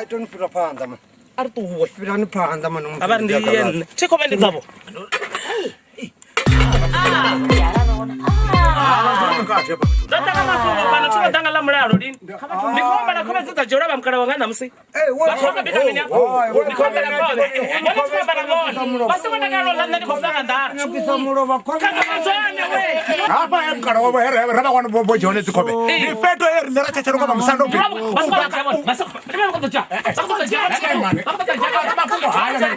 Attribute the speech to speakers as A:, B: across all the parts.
A: Ai to ni fhira phanḓa man.
B: A ri ṱuwe.
A: Fhirani phanḓa man.
B: A vha ri ndi ye nṋe. Thi khou vha ndi dzavho. Ndo ḓa nga mafhungo fhano thi ngo ḓa nga ḽa mulalo lini. Ndi khou humbela khovhe dze dza dzhielwa vha mukala wanga ṋamusi. Vha khou bika mini afho? Ndi khou humbela khovhe. Vhone thi khou amba na vhone. Vha songo takalela u ḽa nṋe ndi khou fa nga nḓala. Khakhathi dzone we.
C: Hafha he mukala wavho he ra vha wana vho dzhia hone dzikhovhe. Ndi fhethu he riṋe ra tshetshela nga vha musanda upfi.
B: Vha songo dzhia vhone. Vha songo vha khou ḓo dzhia. Vha khou ḓo dzhia. Vha khou ḓo dzhia.
C: Mafhungo haya na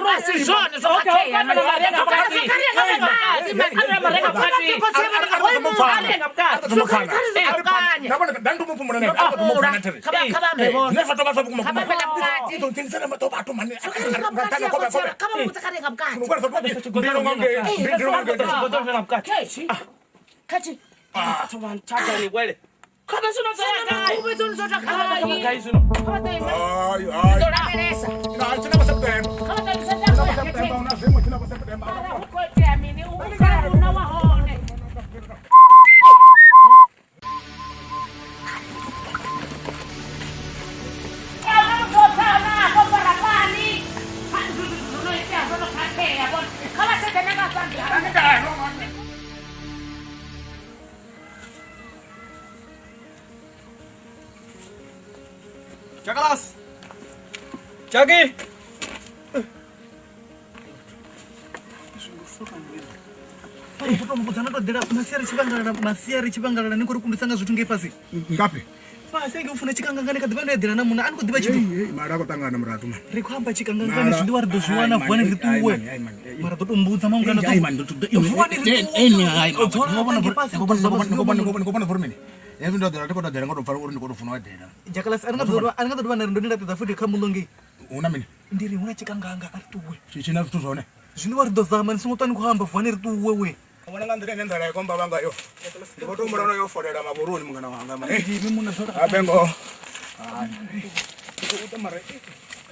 B: Vha
D: si zwone zwo khakhea.
E: Jakalas. Jaki.
F: Kutombudza natoḓela masiari tshivhangalala masiari tshivhangalala ni khou ri kundisa nga zwithu ngei fhasi.
C: Ngafhi?
F: Fhasi ngei u funa tshikangangane kha ḓivha ndo eḓela na munna a ni khou ḓivha tshithu.
C: Mara a khou ṱangana muratu man.
F: Ri khou amba tshikangangane zwiḽiwa ri ḓo zwi wana vuwani ri ṱuwe. Mara ḓo tou mbudza mangana ḓo vuwani ri ṱuwe. Dzula ngei fhasi.
C: Ndi khou mini? Hezwi ndo eḓela ndi khou tou eḓela nga tou pfala uri ndi khou tou funa u eḓela.
F: Jakalas a ri nga ḓo a ri nga ḓo dovha na ri ndo ni laṱedza futhi kha muḽo ngei.
C: Hu na mini?
F: Ndi ri hu na tshikanganga a ri ṱuwe.
C: Tshi na zwithu zwone.
F: Zwiḽiwa ri ḓo zama ni songo ṱwa ni khou amba vuwani ri ṱuwe we.
C: Vhona nga nḓila ine nḓala ya komba vhanga yo. Ndi vho tou humbula no yo folela mavhuruni mungana wanga mani. Habe ngoho. Ndi khou ita mara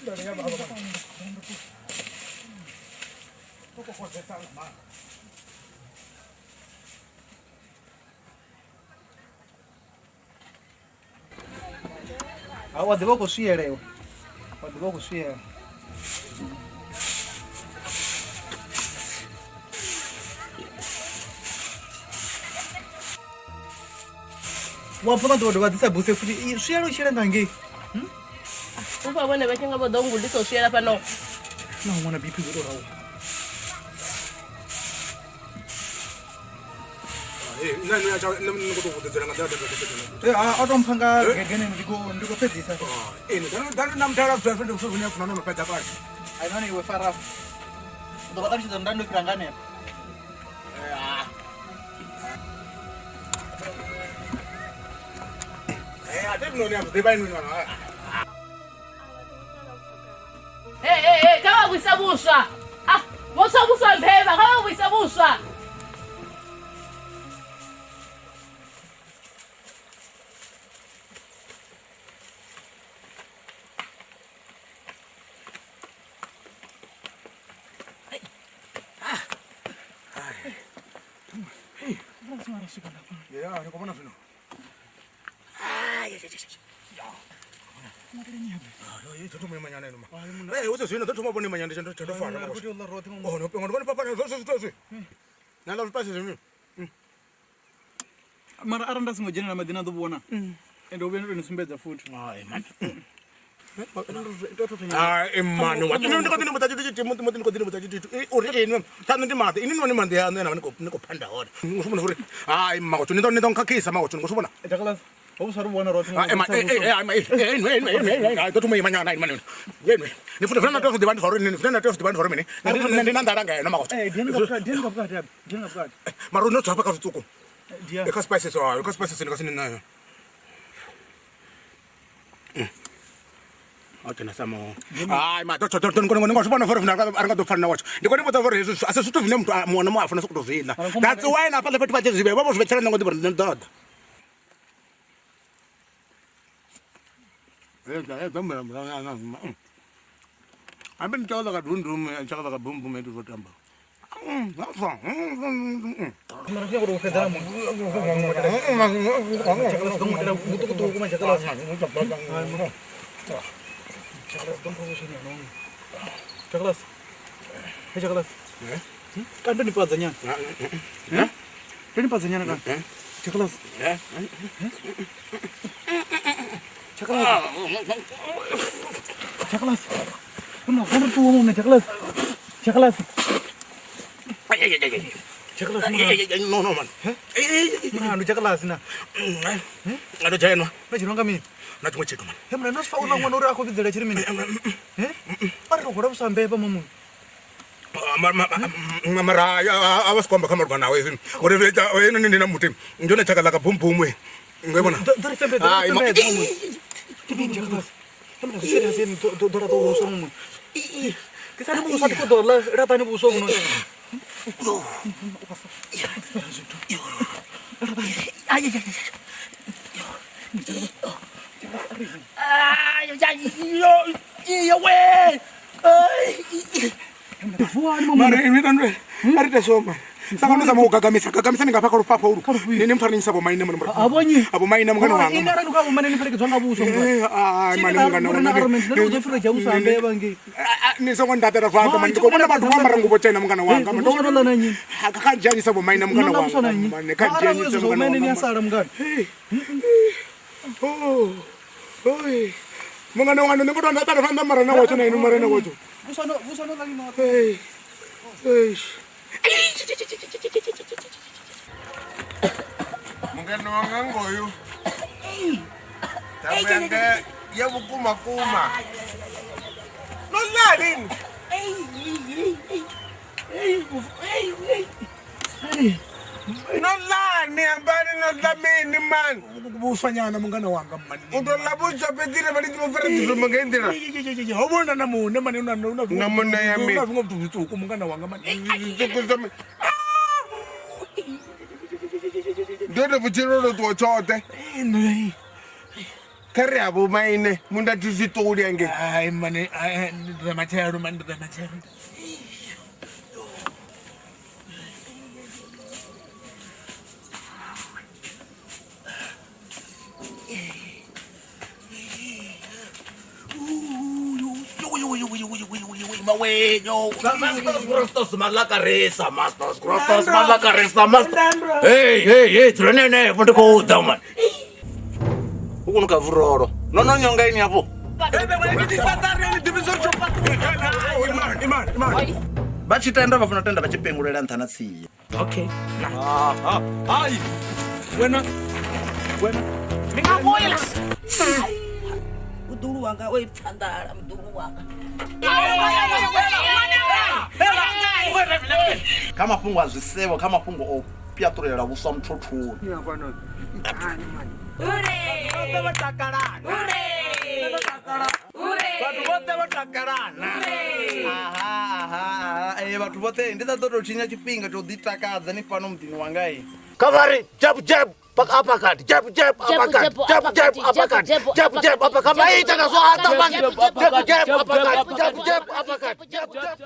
C: nḓala ya vhavha mani. Ndo kokodzesa nga maanḓa.
F: Ha wa ḓivha u khou swiela iwe. Wa ḓivha u khou swiela. Wa pfa vha ḓo dovha ḓisa buse futhi i swiela u tshila nga ngei.
D: U fha vhone vha tshi nga vho ḓo ngudisa u swiela fhano.
F: Na ṅwana BP zwo tou ralo. O tou mpha nga gegene ndi khou ndi khou fhedzisa. Ai nahone iwe fara. U ḓo vha ṱalutshedza uri nda ndo fhira nga hanefha.
D: Hey, hey, hey, kha vha vhuise vhuswa. Ah, vho tswa vhuswa mbevha, kha vha vhuise vhuswa.
C: Ya, ni khou vhona zwino. Zwino ḓo thoma vhone manyana ndi ndo fara oh no pengo ndi papa zwo zwo zwi na la zwipasi zwino
F: Mara arali nda songo dzhenela maḓini a ḓo vhona. Ende u vhuya ndo to ni sumbedza futhi.
C: Ai man. Hai mani wa ndi kho ḓi vhudza tshithu tshithihi musi ndi kho ḓi vhudza tshithu uri inwi ṱhaṋu ndi maḓi inwi noni maḓi aṋu ena ni khou phanda hone u vhona uri hai magotsho ni ḓo ni ḓo nkhakhisa magotsho ni khou zwi vhona ḓo thoma ima nyana ima nini ni futhi zwine na tea u zwi ḓivha ndi zwa uri nini zwine na tea u zwi ḓivha ndi zwa uri mini ndi na nḓala ngeno magotsho mara no dzhapa kha zwiṱuku kha spices ayo kha spices ndi nga si ni nayo okay na samo hayi ma to to to ngo ngo zwi vhona for a ri nga ḓo pfana na watsho ndi kone vhudza uri hezwi a si zwithu zwine muthu muṅwe na muṅwe a funa sokou tou zwi ḽa that's why na hafhaḽa fhethu vha tshi zwi vhea vha vho zwi vhetshela nṋe ngo ḓivha uri nṋe ndo ḓa hambi ni tshaka ka dundum tshaka ka bum bum etu zwo tamba No, no, man.
F: Mna jakalasi na.
C: Ndo dzhenwa.
F: Na dzhenwa nga mini?
C: Na tshiṅwe tshithu man.
F: He mna no sfa una ṅwana uri a khou vhidzela tshiri mini? He? A ri ro vhuswa mbeba mamu.
C: Mara a vha si khou amba kha malugana nawe hezwi. Uri eno ndi na muti. Ndi yone tshaka ḽa ka bum bum. Ngo vhona.
F: Ḓo ri fembedza, ḓo ri fembedza mamu. Jakalasi. He mna zwi serious eni ḓo ra ḓo vhuswa mamu. Ke sa ri vhuswa ndi khou ḓo ḽa laṱani vhuswa vhuno.
C: Mara inwi tandwe a ri ite so man. Saka ndo zama u gagamisa gagamisa ni nga fha kha lufhafha ulu. Ni ni mpfara ni nyisa vhomaine mani murahu.
F: Avhonyi.
C: Avho maine mungana wanga.
F: Ine arali ukavho maine ni fhelekedzwa nga vhuswa.
C: Ai mani mungana wanga.
F: Ndi ḓo fhira dzhia vhuswa mbevha ngei.
C: Ni songo ndatela zwanḓa mani ndi khou vhona vhathu vho ambara nguvho tshena mungana wanga.
F: Vhuswa no ḽa na nnyi?
C: Kha dzhia nyisa vho maine mungana
F: No ḽa vhuswa na
C: wanga.
F: nnyi?
C: Mani kha dzhia
F: Arali
C: nyisa
F: hezwo zwa
C: mungana
F: vhomaine ni a
C: wanga.
F: sala mungana.
C: Oh. Oi. Mungana wanga ndi khou tou ndatela zwanḓa mara na watsho na inwi mara na watsho.
F: Vhuswa no vhuswa no ḽa ni noṱhe.
C: Hey. Hey.
G: Mungana wanga ngoyu. Thambo yanga ya vhukuma kuma. No ḽa lini? No ḽani ambani no ḽa mini mani?
C: Vhuswa nyana mungana wanga mani.
G: U tou ḽa vhuswa fhedzi ri vha ni tshi vho fara dzithumbu nga heyi nḓila.
C: Ho vhona na muṋe mani una una
G: Na muṋe ya mini?
C: Una zwiṅwe zwithu zwiṱuku mungana wanga mani.
G: Zwiṱuku zwa mini? Ndi hone vhutshilo lo ṱuwa tshoṱhe. Kha ri havho maine munda thi zwi ṱoli hangei.
C: Hai mani ndi ḓa matshelo mani ndi ḓa matshelo.
H: Hey, hey, hey, dzulani henefho ndi khou ḓa mani. U kho nuka vhurolo. No no nyonga ini hafho. Vha tshi tenda vha funa tenda vha tshi pengulela nṱha na tsia.
B: Okay.
E: Hai. Wena. Wena.
B: Ndi nga vhuya.
D: Muḓulu wanga o ipfa nḓala muḓulu wanga.
H: Kha mafhungo a zwisevho, kha mafhungo o pyaṱulela vhuswa muthothoni.
E: Vhathu vhoṱhe vho takalana.
H: Aha, aha, aha. Vhathu vhoṱhe ndi sa ḓo tou tshinya tshifhinga tsho ḓi takadza ni fhano muḓini wanga i.
I: Kha vha ri jab jab uppercut jab jab uppercut jab jab uppercut jab jab uppercut. Vha ita nga zwanḓa mani. Jab jab uppercut jab jab uppercut jab jab.